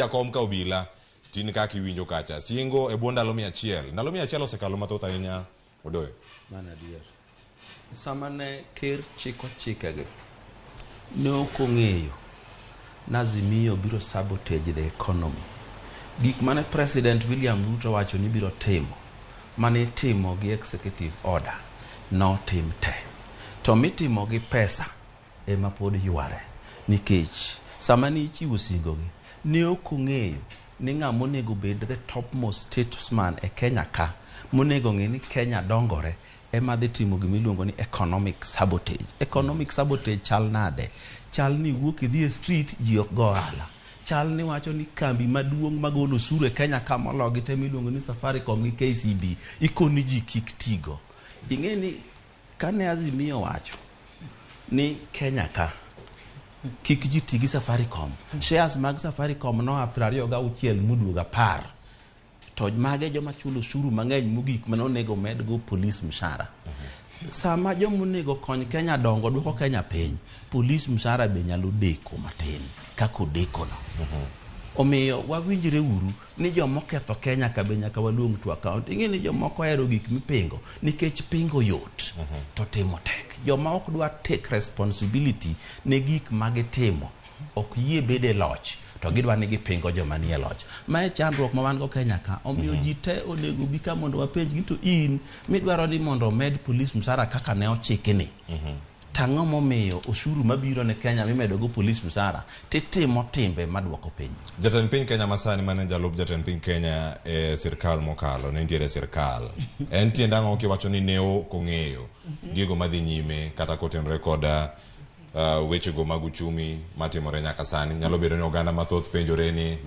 Jakom ka obila tin kaka iwinjo kacha singo e bwo ndalo 100. Ndalo 100 osekalo mathoth ahinya Odoyo. Mano adier. Sama ne ker chiko chikegi, ne ok ong'eyo ni Azimio biro sabotage the economy. Gik mane President William Ruto wacho ni biro timo, mane itimo gi executive order, notim te. To mitimo gi pesa ema pod yware. Nikech sama ne ichiwo singogi, ne ok ong'eyo ni ng'ama onego bed the topmost statesman e Kenya ka, monego ng'e ni Kenya dongore, ema dhi timo gima iluongo ni economic sabotage. Economic sabotage chal nade? Chal ni iwuok idhi e street, ji ok go ohala. Chal ni wacho ni kambi maduong' magolo osuru e Kenya ka mologi te miluongo ni Safaricom gi KCB, ikoni ji kik tigo. Ing'e ni kane Azimio owacho ni Kenya ka kik ji ti gi Safaricom, shares mag Safaricom noa 26 moduogo 10. To mage joma chulo osuru mang'eny mogik mane onego medgo polis mshahara. Sama joma onego kony Kenya dongo duoko Kenya piny, polis mshahara be nyalo deko matin kaka odekono. Omiyo wawinjre uru ni joma oketho Kenya ka be nyaka waluong to account. Ing'e ni jomoko ohero gik mipingo nikech pingo yot to timo tek. Joma ok dwa take responsibility ne gik ma gitimo ok yie bedo e loch to gidwa ni gipingo joma nie loch. Ma e chandruok ma wan go Kenya ka. Omiyo ji te onego bi ka mondo wapenj gi to in midwaro ni mondo omed polis msara kaka ne ochiki ni. Tang'o momiyo osuru mabiro ne Kenya mimedo go polis msara titimo timbe maduoko piny. Jatend piny Kenya masani mane jalup jatend piny Kenya e sirkal mokalo ne nitiere e sirkal. En tiend ang'o kiwacho ni ne ok ong'eyo gigo madhi nyime kata kotenore kod wechego mag uchumi matimore nyaka sani. Nyalo bedo ni oganda mathoth penjore ni